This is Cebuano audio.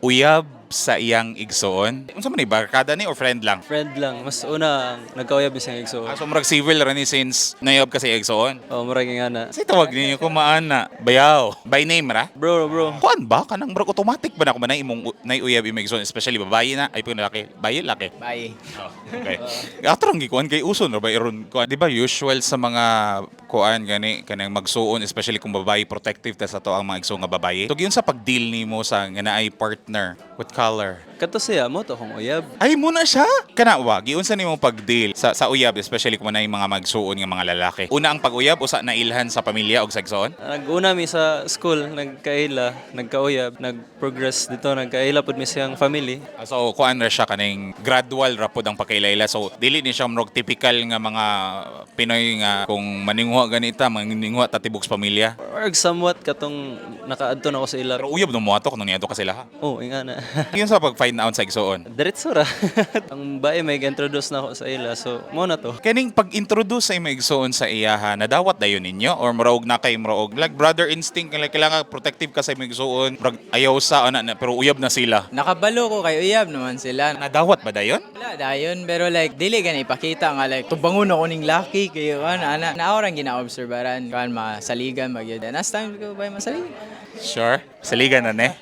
Uyab sa iyang igsoon. Unsa man ni, barkada ni or friend lang? Friend lang. Mas una, nagkauyab mi sa igsoon. Ah, so murag civil ra ni since nayab ka sa iyang igsoon. Oh, murag nga na. Kasi tawag ninyo ko maana. Bayaw. By name ra? Bro, bro. Kuan ba kanang murag automatic ba na kung manay imong nay uyab imong igsoon, especially babae na ay pag laki, bayi laki? Bye. Oh, okay. Ato rang gikuan kay uso na ba iron kuan? Di ba usual sa mga kuan gani kanang magsuon, especially kung babae, protective ta sa to ang mga igsoon nga babae. So giun sa pag-deal nimo sa nga naay partner, what color? Kato siya mo to akong uyab. Ay mo na siya. Kana wa giunsa nimo pag-deal sa uyab, especially kung naay mga magsuon nga mga lalaki? Una ang pag-uyab usa nailhan sa pamilya og sa igsoon? Nag-una mi sa school, nagkaila, nagkauyab, nag-progress dito, nagkaila pud mi siyang family. Ah, so kuan ra siya kaning gradual ra pod ang pagkailayla. So dili ni siya murag typical nga mga Pinoy nga kung maninguha ganita, maninguha ta tibok sa pamilya. Or somewhat katong nakaadto na ako sa ila. Pero uyab no mo ato kung niadto ka sila, ha. Oh, inga na. Yun sa pag-find out sa igsoon? Diretso ra. Ang bae may introduce na ako sa ila. So, mo na to. Kaning pag-introduce sa imong igsoon sa iyaha, nadawat dayon ninyo or muraog na kay muraog like brother instinct, like kailangan protective ka sa imong igsoon, murag ayaw sa ana na, pero uyab na sila? Nakabalo ko kay uyab naman sila. Nadawat ba dayon? Wala dayon, pero like dili gani ipakita nga like tubangon ako ning laki kayo kan ana na orang gina-obserbaran kan masaligan magyud. Last time ko ba masaligan? Sure. Saligan na ne.